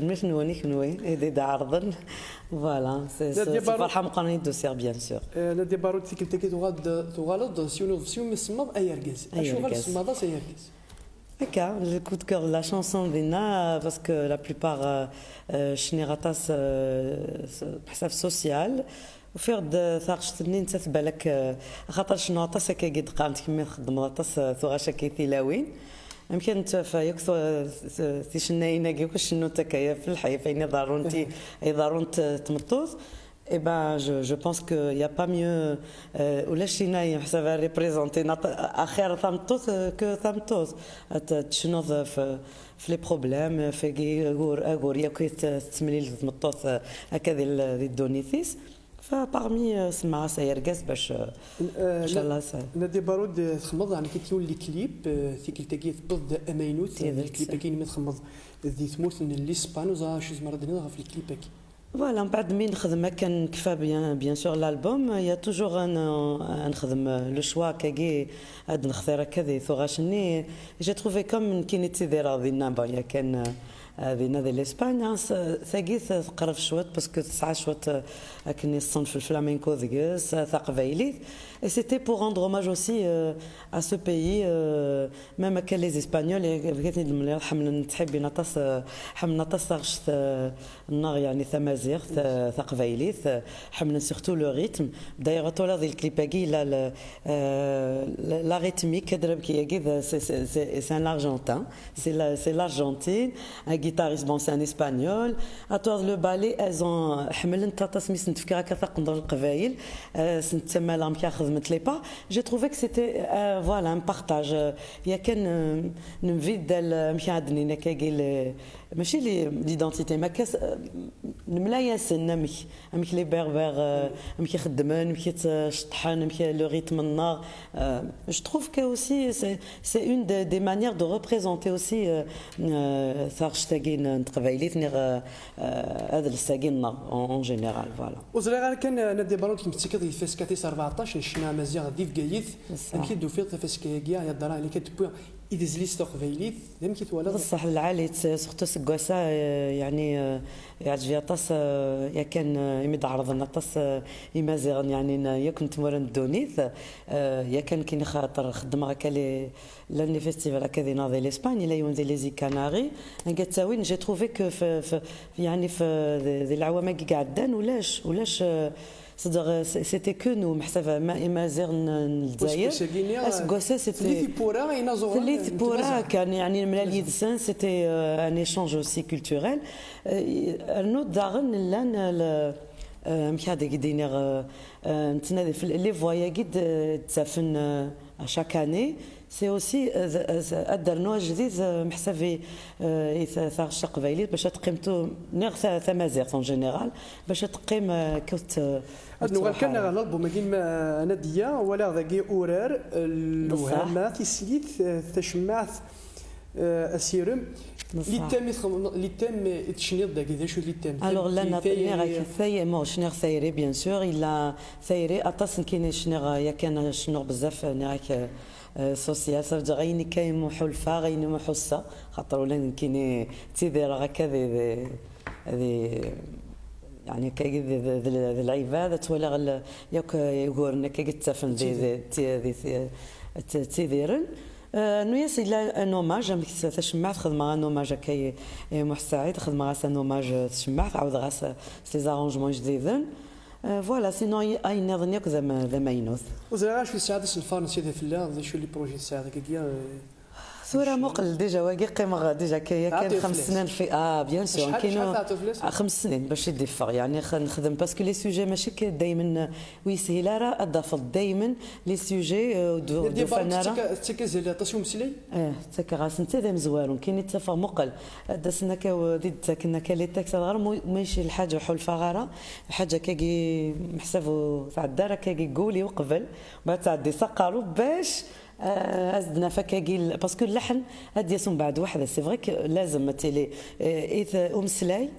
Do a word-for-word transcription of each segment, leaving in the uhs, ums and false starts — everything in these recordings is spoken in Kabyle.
Mec nwen i kenwi i d-iɛerḍen. Voilà, c'est c'est- c'est Farḥa Meqqran i d-usiɣ, bien sûr. Nadia Barraud, tikkelt-agi tuɣal-d, tuɣaleḍ-d s yiwen uḍebsi umi tsemmaḍ Ay argaz. Acuɣer i tsemmaḍ-as Ay argaz? Akka, le coup de cœur de la chanson dinna, parce que la plupart euh, euh, cniɣ aṭas euh, s- beḥsab social. Ufiɣ-d taɣect-nni nettat balak, euh, axaṭer cennuɣ aṭas akkagi d-qqarent kemmi txeddmeḍ aṭas euh, tuɣac akka i tilawin. Amek ara nettaf yakk ticennayin-agi akk cennunt akka ɣef lḥif, ayen iḍerrun ti- iḍerrun t- tmeṭṭut. Eh ben, je, je pense qu'il n'y a pas mieux, euh, ulac tin ay ḥsab a représenter axir tameṭṭut euh, que tameṭṭut. Ad tecnuḍ f- f les problèmes, f agur agur yakk i tettemlil tmeṭṭut euh, akka di ddunit-is. Fa parmi euh, semmaɣ-as ay argaz bac euh, inchallah. Nadia Barraud, euh, txedmeḍ ɛni kit yiwen n clip euh, tikkelt-agi tewweḍ-d amaynut. Tidet. Clip-agi imi txedmeḍ di tmurt n Lispan, ur ẓriɣ acu tzemreḍ ad d-tiniḍ ɣef clip-agi. Voilà, mbeɛd mi nexdem akka nekfa bien, bien sûr l'album, il y a toujours un, un nexdem euh, le choix akkagi ad nextir akka di tuɣac-nni. J'ai trouvé comme nekkini ttidireɣ dinna, bon, yakan euh, dinna di l'Espagne, hein, s- tagi t- teqreb cwiṭ parce que tesɛa cwiṭ euh, akken yeṣṣenf le flamenco deg-s, euh, taqbaylit. Et c'était pour rendre hommage aussi euh, à ce pays, euh, même akka les Espagnols, bɣiɣ ad ten-id-mliɣ, ḥemmlen, ttḥibbin aṭas, euh, ḥemmlen aṭas taɣect euh, nneɣ, yeɛni tamaziɣt, euh, taqbaylit, euh, ḥemmlen surtout le rythme. D'ailleurs, ad twalaḍ di lklip-agi, la, la, euh, la, la rythmique, adrebki-agi, d- c'est c'est- c'est- c'est un Argentin. C'est la- c'est l'Argentine, un guitariste, bon, c'est un Espagnol. À toi, le ballet, elles ont, ḥemmlent aṭas mi sen-d-fkiɣ akka taqendurt n Leqbayel, euh, sen-d-ttamaleɣ amek ara xedment les pas. J'ai trouvé que c'était euh, voilà, un partage. Euh, yakan euh, nembiddel euh, amek ara d-nini akkagi les- mačči les- l'identité, mais akka euh, nemla-yasen amek amek les Berbères euh, amek i xeddmen, amek i ttceṭṭḥen, amek le rythme-nneɣ. Euh, je trouve que aussi c'est c'est une des, des manières de représenter aussi euh, euh, taɣect-agi n n teqbaylit, niɣ euh, euh, adles-agi-nneɣ en, en général, voilà. Ur ẓriɣ ara kan, euh, Nadia Barraud, kemm tettekkiḍ deg tfaska tis rbeɛṭac n ccna amaziɣ di Bgayet. Amek i d-tufiḍ tafaska-agi, yeḍra ɛni kan tewwi idles-is taqbaylit? D amek i twalaḍ? Beṣṣeḥ d lɛali, t- surtout aseggas-a, euh, yeɛni euh, yeɛǧeb-iyi aṭas euh, yakan euh, imi d-ɛerḍen aṭas euh, imaziɣen, yeɛni n- yakk n tmura n ddunit. Euh, yakan kini xaṭer xeddmeɣ akka les- llan les festivals akka dinna di l'Espagne, yella yiwen di les Îles Canaries, anga ttawin, j'ai trouvé que f- f- yeɛni f- di di leɛwam-agi iɛeddan ulac ulac euh, c'est-à-dire, c'est- c'était que nous, meḥsab ma- imaziɣen n Lezzayer. Aseggas-agi-nni, aseggas-a, c'était- telli tiwwura inaẓuren telli n tiwwura tmaziɣt. Kan, yeɛni nemlal yid-sen, c'était euh, un échange aussi culturel. Euh, rnu daɣen llan le- euh, amek ad ak-d-iniɣ euh, euh, nettnadi f- les voix-agi d- d-ttafen euh, à chaque année. C'est aussi euh, ad d-rnu ajdid euh, meḥsab i euh, i ta- taɣect taqbaylit bac ad teqqim tu- niɣ ta- tamaziɣt en général, bac ad teqqim euh, kut euh, Ad nuɣal kan ɣer l'album-agi n Nadia, walaɣ dagi urar, euh, lewhama, tislit, euh, tacemmaɛt, euh, asirem. Beṣṣeḥ. Les thèmes i txedmeḍ- les thèmes i tecniḍ dagi, d acu les thèmes? Alors, llan tayri, tayri, cniɣ tayri, bien sûr, yella tayri, aṭas n kini cniɣ, yakan cnuɣ bezzaf, niɣ-ak euh, social, ça veut dire ayen akka i muḥulfaɣ, ayen i muḥusseɣ, xaṭer ula d nekkini ttidireɣ akka di, di, di yeɛni akkagi d- d- d- d lɛibad, ad twaliɣ l- yakk iguren akkagi ttafen di- di- di- di- di- tt- ttidiren. Euh, nnu-yas yella un hommage, amek s- tacemmaɛt xedmeɣ un hommage akka i i Muḥ Saɛid, xedmeɣ-as un hommage s tcemmaɛt, ɛawdeɣ-as s les arrangements ijdiden. Euh, voilà, sinon ay- ayen nniḍen yakk d am- d amaynut. Ur ẓriɣ acu tesɛiḍ isenfaren sida fell-aɣ, d acu les projets tesɛiḍ akkagi? Euh, Tura muqel déjà wagi qqimeɣ déjà kaya kan xems snin fi ah bien sûr. Acḥal kinu xems snin bac i d-iffeɣ, yeɛni nexdem parce que les sujets mačči kan daymen ur yeshil ara ad d-tafeḍ daymen les sujets ur d-ufan ara. Tettak azal aṭas i umeslay? Ih, ttakeɣ-asen d amezwaru, nekkini ttafeɣ muqel ad d-asen akka, ad d-ttaken akka les textes ad ɣer ma yecci lḥaǧa ur ḥulfaɣ ara, lḥaǧa akkagi meḥsab ur tɛedda ara akkagi deg wul-iw qbel, ma tɛeddi s aqerru bac Euh, ad d-naf akkagi l- parce que lleḥn ad d-yas umbeɛd weḥd-s, c'est vrai que lazem ad tili euh, i t- umeslay,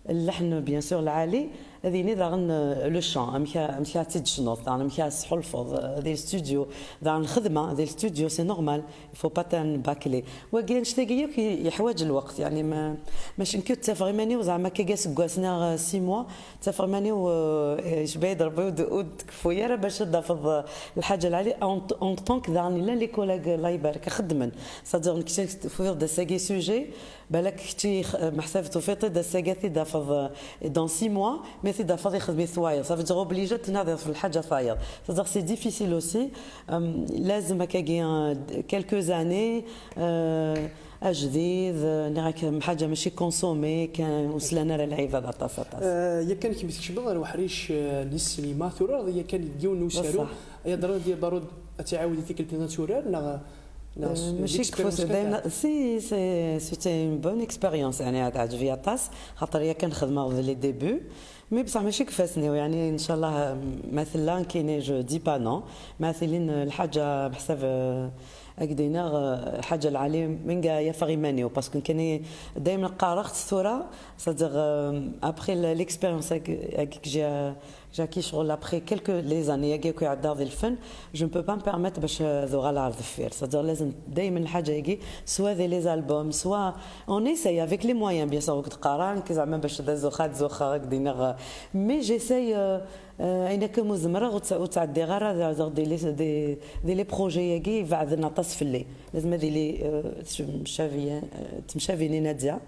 lleḥn bien sûr lɛali, Ad yini daɣen, euh, le chant, amek a- amek ad tt-id-tecnuḍ, daɣen amek ad tesḥulfeḍ, euh, di studio, daɣen lxedma di studio, c'est normal, il faut pas tan bâcler. Wagi annect-agi yakk i- yeḥwaǧ lweqt, yeɛni ma mačči nekk ur ttafeɣ iman-iw zeɛma akka aseggas neɣ, euh, six mois, ttafeɣ iman-iw, euh, yecba-yi-d Rebbi ur d- ur d-tkeffu ara bac ad d-tafeḍ, euh, lḥaǧa lɛali, en, en tant que daɣen llan les collègues, Allah ibarek, xeddmen. C'est-à-dire nekk tufiḍ-d ass-agi sujet, balak kečči x- meḥsab tufiḍ-t-id ass-agi ad t-id-tafeḍ, euh, dans six mois, mais ad t-id-tafeḍ ixdem-it wayeḍ. Ça veut dire obligé ad tnadiḍ ɣef lḥaǧa tayeḍ. C'est-à-dire c'est difficile aussi. Euh, lazem akkagi, euh, quelques années, euh, ajdid, euh, nniɣ-ak lḥaǧa mačči consommée kan, ur slan ara lɛibad aṭas, aṭas. Euh, yakan kemm tkecmeḍ ar uḥric, euh, n ssinima, turareḍ yakan deg yiwen n usaru. Yeḍra-d i Barud ad tɛawed i tikkelt ad turar, neɣ, neɣ s- Euh, mačči deg expérience kan? Si, c'est, c'est une bonne expérience, yeɛni ad teɛǧeb-iyi aṭas, xaṭer yakan xedmeɣ di les débuts. Mais bṣaḥ mačči deg ifassen-iw, yeɛni ncallah, euh, ma tella nekkini, je dis pas non. Ma tilin, euh, lḥaǧa meḥsab, euh, ad k-d-iniɣ, euh, lḥaǧa lɛali mi nga yafeɣ iman-iw, parce que nekkini daymen qqareɣ-tt tura, c'est-à-dire, euh, après l- l'expérience agi, agi que j'ai, j'ai acquis ccɣel après quelques les années agi akk iɛeddaɣ di lfen, je ne peux pas me permettre bac ad uɣaleɣ ar deffir. C'est-à-dire lazem daymen lḥaǧa-agi, soit di les albums, soit on essaye avec les moyens, bien sûr, ur k-d-qqareɣ ara nekk zeɛma bac ad zuxxeɣ, ad zuxxeɣ, ad k-d-iniɣ, euh, mais j'essaye, euh, euh, ayen akka mu zemreɣ ur tt- ur ttɛeddiɣ ara, c'est-à-dire di les, di, di les projets-agi ibeɛden aṭas fell-i. Lazem ad ili, euh, tmcabi-, euh, temcabin i Nadia.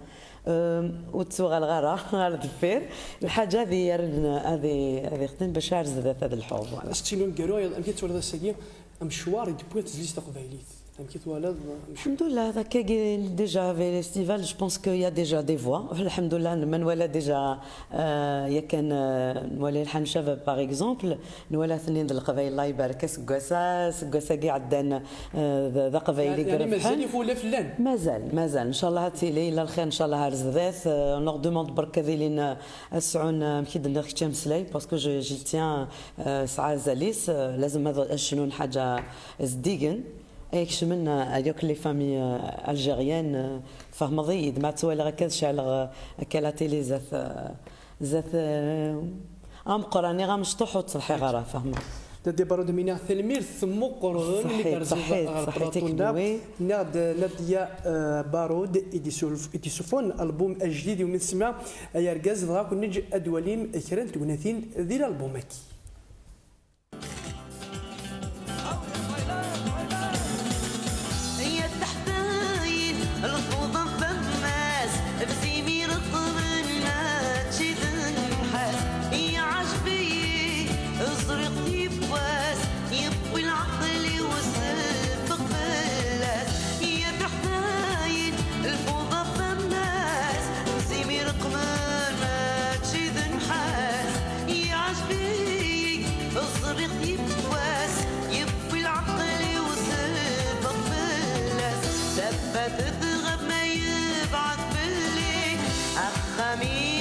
Euh, ur ttuɣaleɣ ara ar deffir. Lḥaǧa ad iyi-rren, ad i- ad ixdem bac ar zdat ad lḥuɣ, voilà. Setti Lungaro, amek i twalaḍ ass-agi? Amecwar i d-tewwi tezlit taqbaylit, amek i twalaḍ amecwar? Alḥemdullah, d akkagi déjà avec les festivals, je pense qu'il y a déjà des voix. Alḥemdullah, ma nwala déjà, euh, yakan, euh, nwala Lḥan Cabab, par exemple, nwala-ten-id Leqbayel, Allah ibarek, aseggas-a, aseggas-agi iɛeddan, euh, d, d aqbayli i irebḥen. Mazal ifula fell-an? Mazal, mazal. Ncallah ad tili, yella lxir, ncallah ar zdat. Euh, on leur demande berk ad ilin, euh, ad sɛun, euh, amek i d-nniɣ kečč ameslay, parce que je, j'y tiens, euh, sɛa azal-is, euh, lazem ad, ad cnun ḥaǧa zeddigen. Ay kecmen, euh, yakk les familles, euh, algériennes, euh, tfehmeḍ-iyi-d, ma ttwaliɣ akka ad ceɛleɣ, euh, akka la télé zdat, euh, zdat, euh, ameqqran, iɣ amecṭuḥ ur ttṣeḥḥiɣ ara, fehmeḍ. Nadia Barud, mi nniɣ tanemmirt tmeqqren mi d-terziḍ ɣer plaṭu-nneɣ. Nniɣ-d Nadia, euh, Barud i d-isulf- i d-isuffɣen album ajdid iwumi tsemma Ay argaz, dɣa ad ken-neǧǧ ad d-twalim kra n tegnatin di lalbum-agi. Ay at teḥdayin, lfuḍa n tama-s, bzim ireqmen mačči d nnḥas. Iɛǧeb-iyi, ẓriɣ-t yiwwas, yewwi lɛeql-iw seffeɣ fell-as. Ay at teḥdayin, lfuḍa n tama-s, bzim ireqmen mačči d nnḥas. Iɛǧeb-iyi, ẓriɣ-t yiwwas, yewwi lɛeql-iw seffeɣ fell-as. Tafat tɣab ma yebɛed fell-i, axxam-i